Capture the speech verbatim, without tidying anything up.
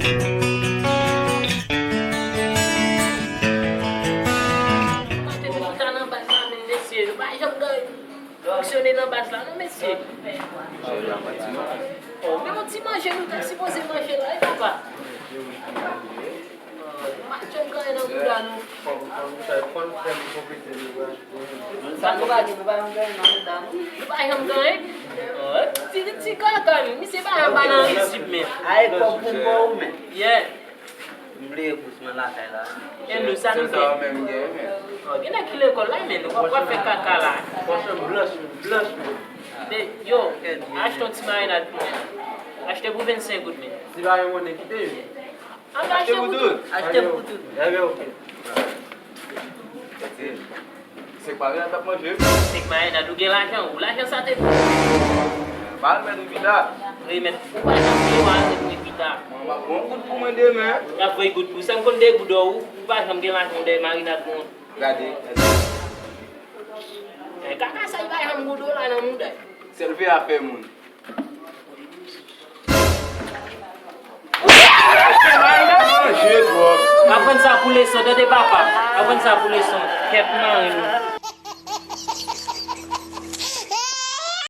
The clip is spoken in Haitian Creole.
Maten nou chita nan baz la, men mesye, nou pa janm gen fonksyone nan baz la, non, mesye. Oh, men yon ti manje nou te sipoze manje la, wi, papa. Oh, nou pa janm gen anyen nan bouda nou. Sa nou pa di, nou pa janm gen anyen nan bouda nou. Nou pa janm gen anyen? Oh, ti, ti kaka, men misye pa janm pa nan risip, men. Ay, kòb pou mwen, men. Yeah. M bliye bous mwen lakay la. E nou, sa nou fè? Sèl sa yo menm m gen, men. Oh, gen nèg ki lekòl la, men nou pa, pa fè kaka la. Pòch blanch, men, blanch, men. Men, yo, achte yon ti marinad pou mwen. Achte pou vennsenk goud, men. Si pa gen monnen, kite yo. An achte pou tout. Achte pou tout. Ebyen, oke. Gade. Se pa gen ap manje. Se pa gen ap, ou gen lajan, ou lajan sa te. Ba l mèt ou pita. Wi, mèt ou pa janm gen lajan pou pita. Mwen, m ap pran goud pou mwen demen. Y ap voye goud pou sa, m konn de goud ou, ou pa janm gen lajan dèyè marinad mwen. Gade, gade. Eh, kaka sa, li pa janm goud la nan mouda. Sèl veye afè moun. Manje twòp. Aprann sa pou leson, tande papa. Aprann sa pou leson. Kèt mari nou.